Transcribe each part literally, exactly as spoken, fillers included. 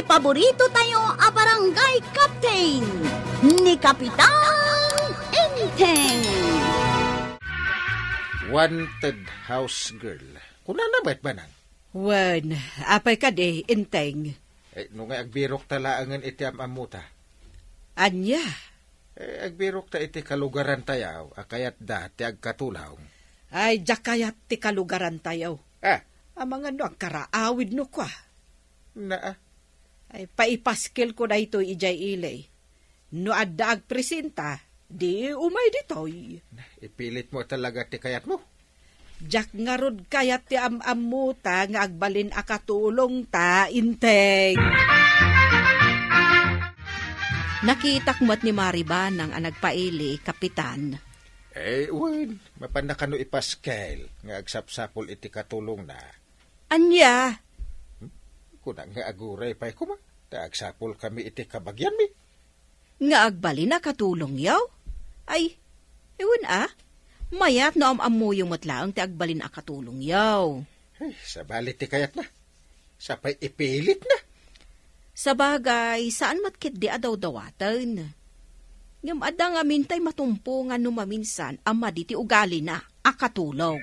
Paborito tayo a barangay captain, ni Kapitan Enteng. Wanted house girl. Kunana met, Banang? Wen, apay kadi, Enteng? Eh, no nga agbirokta laengen iti am-ammota. Ania? Eh, agbirokta iti kalugarantayo a kayatda ti agkatulong. Ay, diak kayat ti kalugarantayo. Ah. Amangan no agkaraawid no kua. Naa. Ay, paipaskelko daytoy idiay ili. No adda agpresenta, di umay ditoy. Na, ipilitmo talaga ti kayatmo. Diak ngarud kayat ti am-ammota nga agbalin a katulongta, Enteng. Nakitak met ni Mari Banang a nagpaili, Kapitan. Eh, wen, mapanna kano ipaskel nga agsapsapul iti katulongna. Ania? Hmm? Kuna nga aguray pay koma, ta agsapulkami iti kabagianmi. Nga agbalin a katulongyo? Ay, wen a, mayat no am-ammoyo met laeng ti agbalin a katulongyo. Ay, sabali ti kayatna. Sapay ipilitna. Sabagay, saan met ketdi a dawdawaten. Ngem adda ngamin tay matumpongan no maminsan a madi ti ugalina a katulong.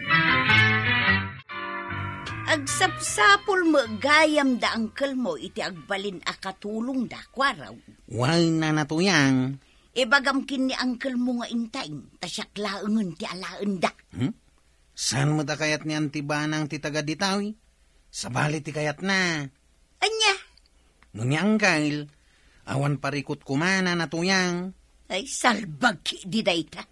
Agsapsapul met gayam da angkelmo iti agbalin a katulongda, Kuarog. Wen, Nana Tuyang. Ibagam ken ni angkelmo nga Enteng, ta siak laengen ti alaenda. Hmm? Saan met a kayat ni Anti Banang ti taga ditoy? Sabali ti kayatna. Ania? No ni Angkel, awan parikut koma, Nana Tuyang. Ay, salbag di dayta.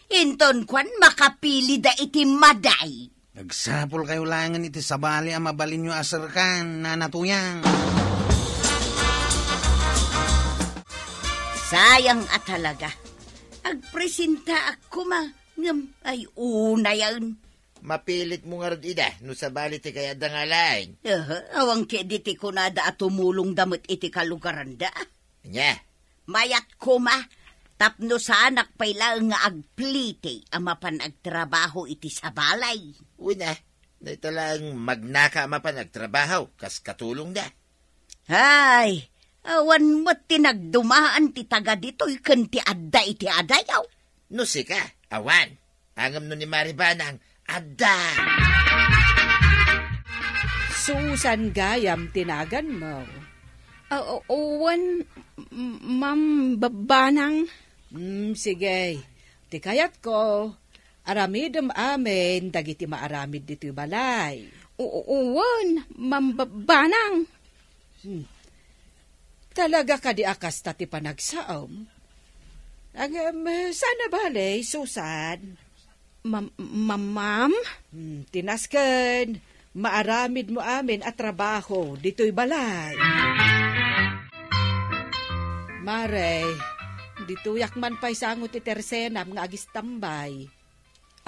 Inton kuan, makapilida iti maday. Agsapulkayo laengen iti sabali a mabalinyo a serkan, Nana Tuyang. Sayang a talaga. Agpresentaak koma, ngem ay unayen. Mapilitmo ngarud ida no sabali ti kayatda nga alaen. Aha, awan ketdi ti kunada a tumulongda met iti kalugaranda. Ania? Mayat koma, tapno saanak pay laeng nga agpliti a mapan agtrabaho iti sabali. Wen a, dayta laeng magnaka a mapan agtrabaho kas katulongda. Ay, awan met ti nagdumaan ti taga ditoy ken ti adda iti adayo. No sika, awan. Ngem no ni Mari Banang, adda. Susan gayam ti naganmo. Ah, o-, wen, m-, Ma'am Ba-, Banang. Mm, sige. Ti kayatko, aramidem amin dagiti maaramid ditoy balay. O-, o-, wen, Ma'am Ba-, Banang. Hmm. Talaga kadi a kasta ti panagsaom? Ngem, saan a bale, Susan? Mam-, mam-, ma'am? Hmm, ti nasken, maaramidmo amin a trabaho ditoy balay. Mare, ditoyak man pay sango ti tersenam nga agistambay.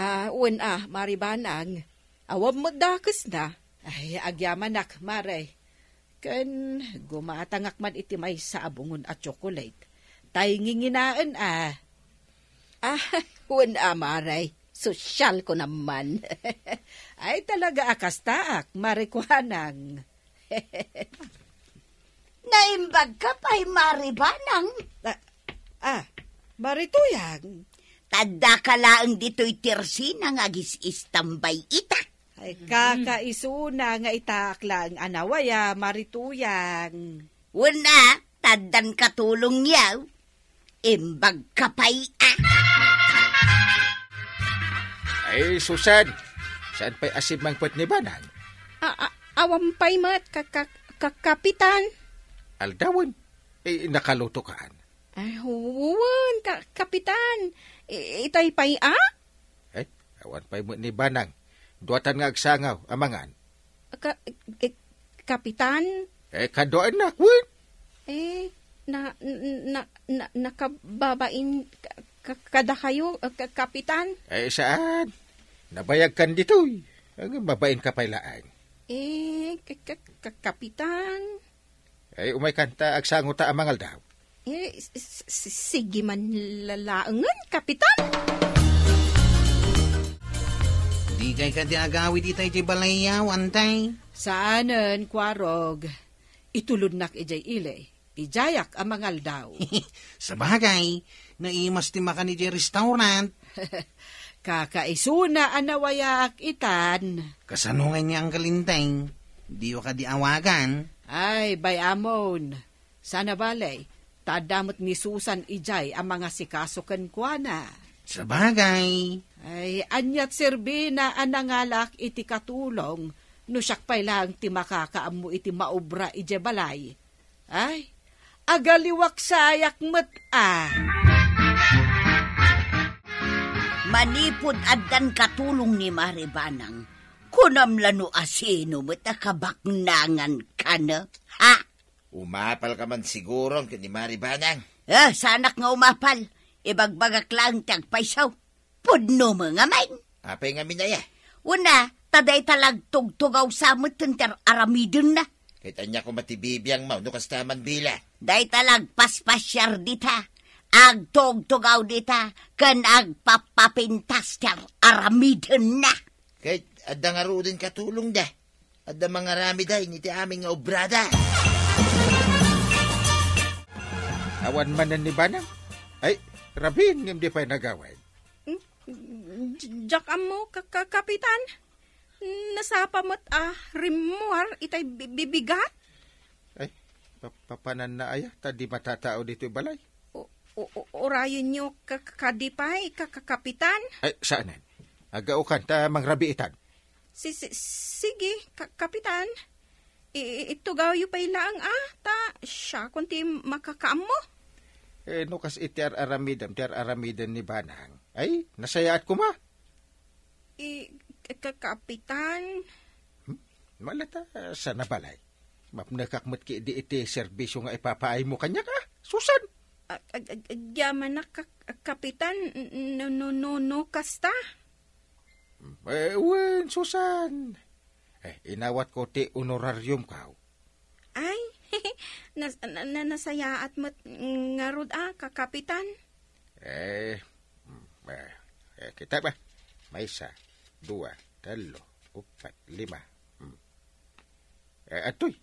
Ah, wen a, Mari Banang. Awan met dakesna. Ay, agyamanak, Mare. Ken gumatangak man iti maysa a bungon a tsokolate. Tay nginginaen a. Ah, wen a, Mare. Sosyal ko naman. Ay, talaga a kastaak, Mare Kuanang. Naimbag ka pay, Mari Banang? Ah, ah, Mari Tuyang. Tadda ka laeng ditoy tersina nga agis-istambay ita. Ay, kakaisuna nga itaak laeng a nawaya, Mari Tuyang. Wen a, taddan katulong yaw. Imbag ka pay a. Ay, Susan, saan pay a simmangpet ni Banang? A-, a-, awan pay met, ka-, ka-, ka-, Kapitan. Aldawen, eh, nakaluto kaan? Ay, wen, ka-, Kapitan. I-, itay pay a? Eh, awan pay met ni Banang. Duatan nga agsangaw, amangan. Ka-, eh, Kapitan? Eh, kaduaennak, wen? Eh, na, na, na, nakababain ka, ka, kadakayo, eh, ka, Kapitan? Eh, saan? Nabayagkan ditoy. Ang mabain ka pay laeng. Eh, ka, ka, ka, Kapitan? Eh, umay kanta, agsango ta a mangaldaw. Eh, s-, s-, s-, sige man la-, laengen, Kapitan. Dikay kadi agawid itay ti balayyaw, Antay? Saanen, Kuarog. itulodnak idiay ili. Idiayak a mangaldaw. Sabagay, naimas ti makan idiay restaurant. Kakaisuna a nawayaak itan. Kasano ngay ni Anggalinteng? Diyo kadi awagan? Ay, bay-amon. Sana balay, ta adda met ni Susan idiay a mangasikaso kenkuana. Sabagay. Ay, aniat serbina a nangalak iti katulong, no siak pay laeng ti makakaammo iti maobra idiay balay. Ay, agaliwak sayak met a. Manipud addan katulong ni Mari Banang, kunam la no asino met a kabaknangan ka na? Ha? Umapal ka man siguron ken ni Mari Banang. Eh, saanak nga umapal. Ibagbagak laeng ti agpayso. Pudno met ngamin. Apay ngamin aya? Una, ta dayta la agtugtugaw sa met ti ar-, aramidenna. Ket ania koma ti bibiangmo no kasta man bilang? Dayta la agpaspasiar dita, agtugtugaw dita, ken agpapapintas ti ar-, aramidenna. Ket adda ngaruden katulongda. Adda mangaramid iti amin nga obrada. Awan manen ni Banang? Ay, rabin ngem di pay nagawid. Hmm? Di-, diak ammo, ka-, ka-, Kapitan. Nasapa met a rimmuar itay bi-, bibigat? Ay, pa-, papananna aya, ta di matatao ditoy balay. O-, o-, o-, urayenyo ka-, ka-, kadi pay, ka-, ka-, Kapitan? Ay, saanen. Agaokan ta mangrabiitan. Si-, si-, sige, ka-, Kapitan. I-, i-, itugawyo pay laeng, a, ta siakon ti makakaammo. Eh, no kas iti ar-aramidem, ti ar-aramiden ni Banang. Ay, nasayaat koma. I-, ka-, ka-, Kapitan. Hmm? Malata, sana balay. Mapnekak met ki di iti serbisyo nga ipapaaymo kaniak, a, Susan. Ag-, ag-, ag-, agyamanak, ka-, Kapitan, n-, no, no, no, no, kasta. Eh, wen, Susan. Eh, inawatko ti honorariumko. Ay, nas-, na-, na-, nasayaat met ngarud a, ka-, Kapitan. Eh, mm, eh, eh, kita ba? Maysa, dua, tallo, upat, lima. Mm. Eh, atoy.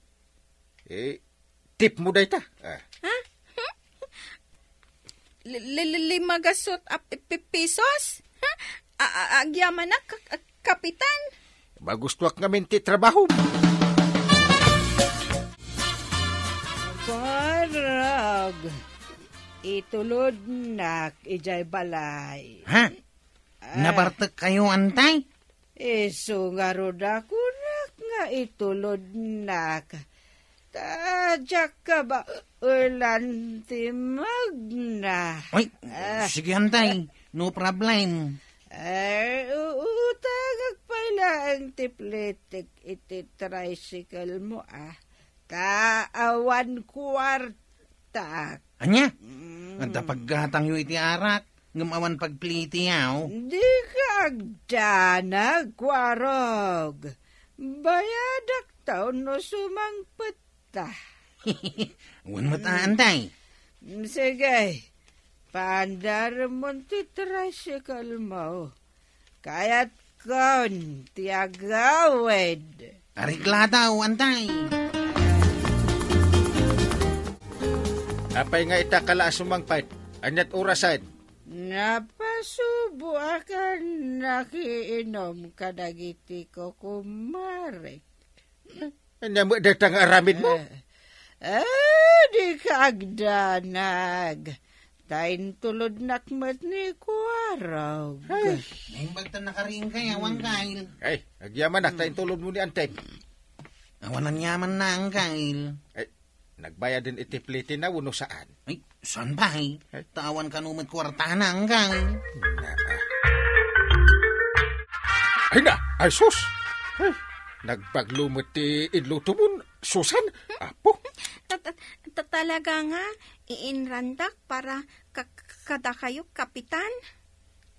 Eh, tipmo dayta. Ah. Ha? Li-, li-, li-, lima gasut a pi-, pi-, pisos? Ha? A-, a-, agyamanak, ka-, ka-, Kapitan? Magustuak ngamin ti trabahom. Kuarag, itulodnak idiay balay. Ha? Ah. Nabartek kayo, antay? Isu ngarud a kunak nga itulodnak. Ta diak kabaelan ti magna. Ay, ah, sige, antay. No problem. Ay, u-, utangak pay laeng ti plitik iti tricycle mo, a. Ta awan kuartak. Ania? Mm. Adda paggatangyo iti arak, ngem awan pagplitiyo. Dika agdanag, Kuarog. Bayadak ta no sumangpetta. Wen met, mm, antay. Mm, sige. Paandaremon ti tricycle mo. Kayatkon ti agawid. Aregladaw, antay. Apay nga ita kala a sumangpet? Aniat orasen? Napasuboakan nakiinom kadagiti kukumarek. Ania met dayta nga aramidmo? Eh, eh, dika agdanag. Ta intulodnak met ni Kuarog. Ay. Naimbag ta nakariing kay, awan kail. Ay, agyamanak, ta intulodmo ni Antem. Awan aniamanna, angkail. Ay, nagbayad den iti pliti na wenno saan? Ay, saan ba, eh? Eh? Ta awan kano met kuartana, angkail. Na, ah. Ay na, ay sus! Ay, nagbaglo met ti inlutomon, Susan, apo. Ta-, ta-, ta-, talaga nga, iinrandak para ka-, kadakayo, Kapitan.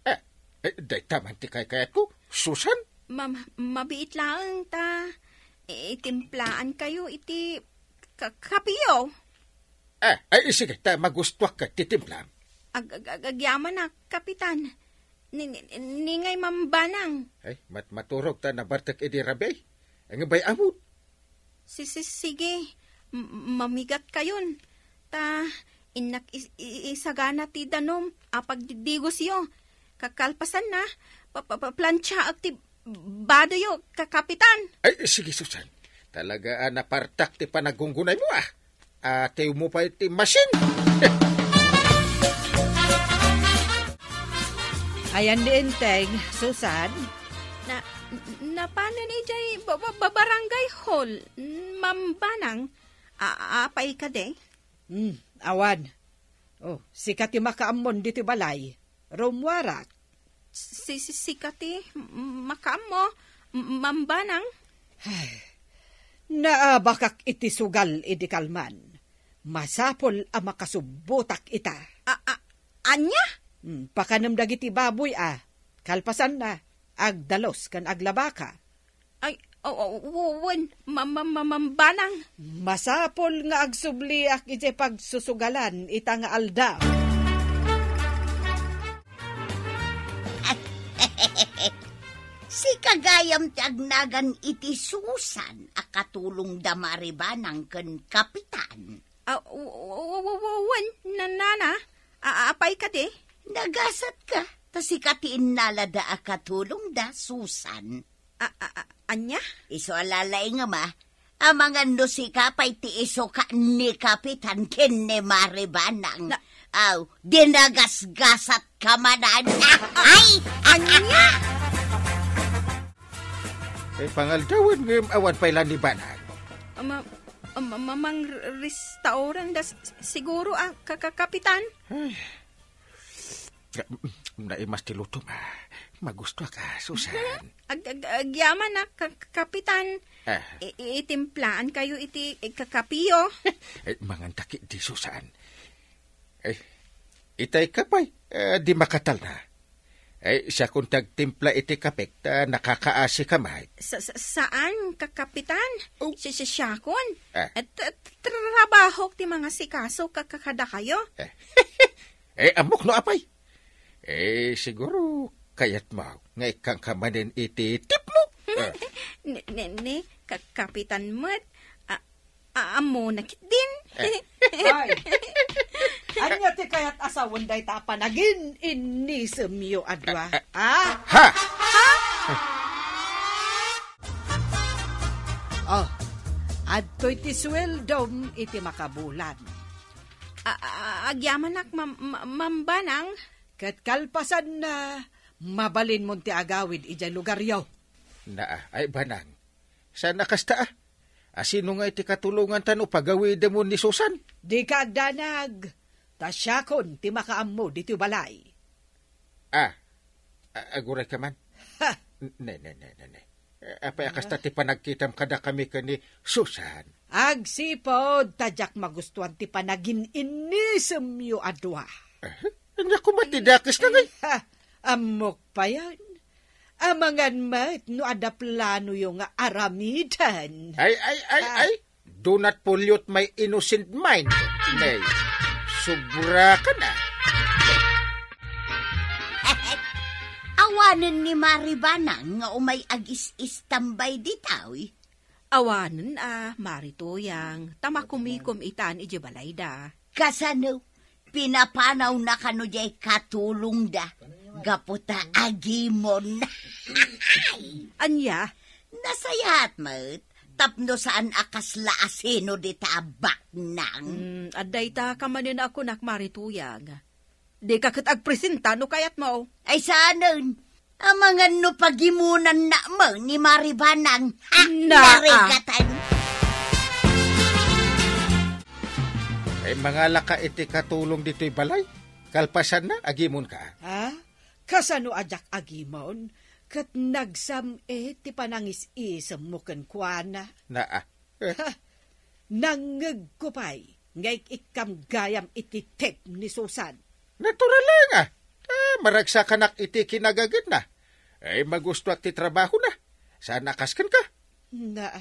Eh, eh, dayta man ti kaykayatko, Susan. Ma-, mabiit laeng ta, itimplaan kayo iti ka-, kapiyo. Eh, ay, sige, ta magustuak ket ti timplam. Ag-, ag-, ag-, agyamanak, Kapitan. Ni, ni, ni ngay mambanang. Ay, mat-, maturog ta nabartek idi rabi. Ang bay amon. Si, si, sige. m-, mamigatkayon. Ta, innak is-, i-, isagana ti danum a pagdiddigosyo. Kakalpasanna, pa-, pa-, pa-, plantiaek ti badoyo, ka-, Kapitan. Ay, sige, Susan. Talaga a napartak ti panagunggunaymo, ah. Atiwmo pay ti masin. Ayan ni Enteng, Susan. Na, napanen idiay ba-, ba-, ba-, barangay hall, Ma'am Banang. A-, apay kadi? Hmm, awan. Oh, sika ti makaammon ditoy balay. Rummuarak. Si, si, sika ti m-, makaammo, M-, Ma'am Banang? Ay, naabakak iti sugal idi kalman. Masapul a makasubbotak ita. A, a, ania? Hmm, pakanem dagiti baboy a. Kalpasanna, agdalus ken aglabaka. Ay, o, o, o, wen, ma-, ma-, ma-, Ma'am Banang. Masapul nga agsubliak idiay pagsusugalan ita nga aldaw. Sika gayam ti agnagan iti Susan a katulongda Maribanang ken Kapitan. Ah, w-, w-, w-, w-, wen, na-, nana, a-, apay kadi? Nagasatka, ta sika ti innalada a katulongda, Susan. A-, a-, a-, ania? Isu a lalaingem a, amangan no sika pay ti isuka ni Kapitan ken ni Maribanang. Na- Aw, dinagasgasatka manen. Ay! Ania? Eh, pangaldawen ngem awan pay la ni Banang. Ama, ama, mamang r-, restaurant da s-, siguro, ah, ka-, ka-, Kapitan? Ay, Naimas ti lutom, ah. Magustuak, ah, Susan. Ag-, ag-, agyaman a, ka-, ka-, Kapitan. Ah. I-, i-, itimplaan kayo iti, eh, kakapiyo. Eh, mangan ta ketdi, Susan. Eh, itay ka pay, eh, di makatalna. Eh, siakon ti agtimpla iti kapek, ta nakakaasi ka met. Sa-, sa-, saan, ka-, Kapitan? Oh. Si-, si-, siakon. Ah. At, at trabahok ti mangasikaso ka-, ka-, kadakayo. Eh. Eh, ammok no apay. Eh, siguro, kayatmo nga ikkanka manen iti tipmo. Ah. Ne, ne, ne, ka-, Kapitan met. A-, a-, ammona ketdin. Eh. Ay, ania ti kayat a sawen dayta a panagin-innisemyo a dua? Ah, ah. Ha? Ha? Oh, adtoy ti sueldom iti makabulan. A-, a-, agyamanak, Ma'am, Ma-, Ma'am Banang. Ket kalpasanna, mabalinmon ti agawid idiay lugaryo. Naa, ay, Banang. Saan a kasta, ah? A sino ngay ti katulonganta no pagawidemon ni Susan? Dika agdanag. Ta siakon ti makaammo ditoy balay. Ah, a-, aguray ka man? Ha! Ne, ne, ne, ne, ne. Eh, apay a kasta ti panagkitam kadakami ken ni Susan? Agsipud ta diak magustuan ti panagin-innisemyo a dua. Eh, ania koma ti dakes na ngay? Eh, ha, ammok payen. Amangan met no adda planoyo nga aramiden. Ay, ay, ay, ah. Ay. Do not pollute my innocent mind. Nay, sobra ka na. Awanen ni Maribanang nga umay agis-istambay ditoy? Awanen a, Mari Tuyang, ta makumikom itan iti balayda. Kasano? Pinapanawna kano diay katulongda gapu ta agimon. Ania? Nasayaat met tapno saan a kasla a sino dita a baknang. Hmm, adda ita ka manen a kunak, Mari Tuyang. Dika ket agpresenta no kayatmo. Ay, saanen. Amangan no pagimonanna met ni Maribanang. Ha? Naa. Narigatan. Ay, mangalaka iti katulong ditoy balay. Kalpasanna, agimonka. Ha? Kasano a diak agimon? Ket nagsam-it ti panangis-isemmo kenkuana. Naa. Ha, nangngegko pay nga ik-ikkam gayam iti tip ni Susan. Natural laeng a. Ah, maragsakanak iti kinagagidna. Ay, magustuak ti trabahona. Saan a kas kenka? Na,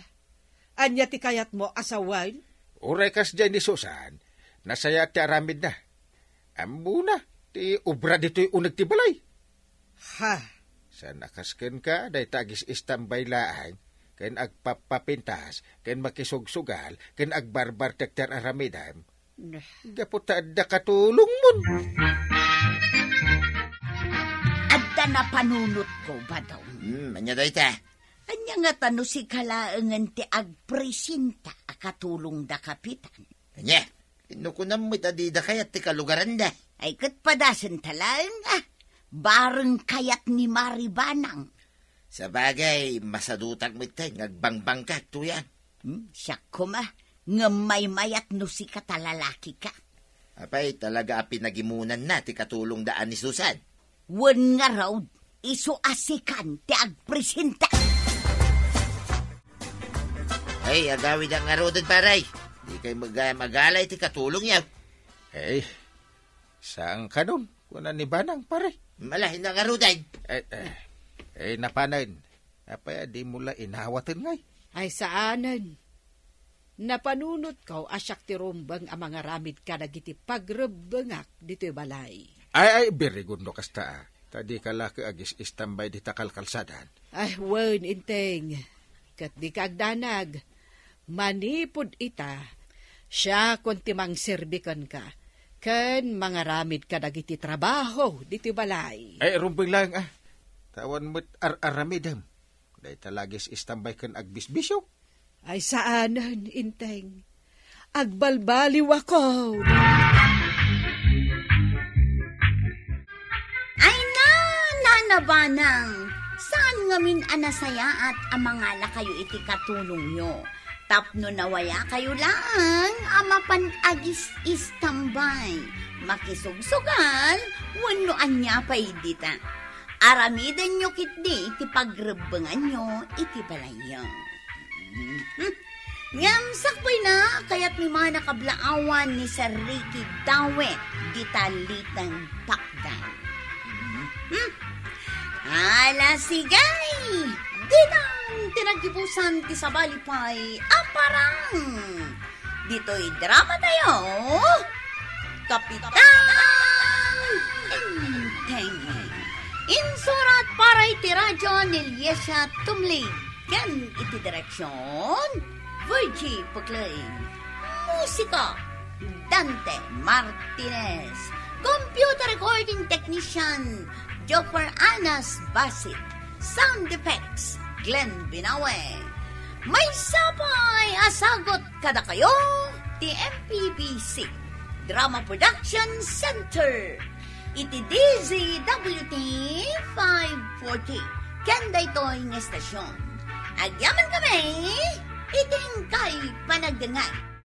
ania ti kayatmo a sawen? Uray kasdiay ni Susan, nasayaat ti aramidna. Ammona ti obra ditoy uneg ti balay. Ha? Saan a kas kenka, dayta agis-istambay laeng. ken agpappapintas, ken makisugsugal, ken agbarbartek ti ar-aramidem. Nah. Gapu ta adda katulongmon. Adda napanunotko, Badong. Hmm, ania dayta? Ania ngata no sika laengen ti agpresenta a katulong da Kapitan? Ania? No kunam met a dida kayat ti kalugaranda. Ay, ket padasenta laeng, a. Bareng kayat ni Mari Banang. Sabagay, masadutak met nga agbangbangkak, tuyan. Hmm, siak koma, ngem maymayat no sika ta lalakika. Apay, talaga a pinagimunanna ti katulongda a ni Susan? Wen ngarud, isu a sikan ti agpresenta. Ay, agawid ngaruden, pare. Dikay mag-, mag-alay ti katulongyo. Eh, saan kanon? Kuna ni Banang, pare. Malahin na ngaruden. Eh, eh, eh, napanen. Apay a dimo la inawaten ngay? Ay, saanen. Napanunotko a siak ti rumbeng a mangaramid kadagiti pagrebbengak ditoy balay. Ay, ay, very good no kasta, a. Ta dika la ket agis-istambay dita kalkalsadan. Ay, wen, Inteng. Ket dika agdanag. Manipud ita, siakon ti mangserbi kenka, ken mangaramid kadagiti trabaho ditoy balay. Ay, rumbeng laeng, a. Ta awan met ar-aramidem. Dayta la agis-istambay ken agbisbisyo. Ay, saanen, Inteng. Agbalbaliwakon. Ay, na, Nana Banang, saan ngamin a nasayaat a mangalakayo iti katulongyo? Tapno nawayakayo laeng a mapan agis-istambay, makisugsugal, wenno ania pay dita. Aramidenyo ketdi ti pagrebbenganyo iti balayyo. Mhm. Ngem sakbayna, kayatmi man a kablaawan ni Sir Ricky Dawit dita Liteng Pakdan. Mhm. Ala, sige! Ditan ti naggibusan ti sabali pay a parang. Ditoy drama tayo, Kapitan Enteng. Insurat para iti radyo ni Liesia Tumlig ken iti direksyon, Virgie Puclay. Musika, Dante Martinez. Computer recording technician, Joffer Anas Basit. Sound effects, Glenn Binawe. Maysa pay a sagut kadakayo ti M P B C Drama Production Center iti D Z W T five forty ken daytoy nga estasyon. Agyaman kami iti inkay panagdengngeg.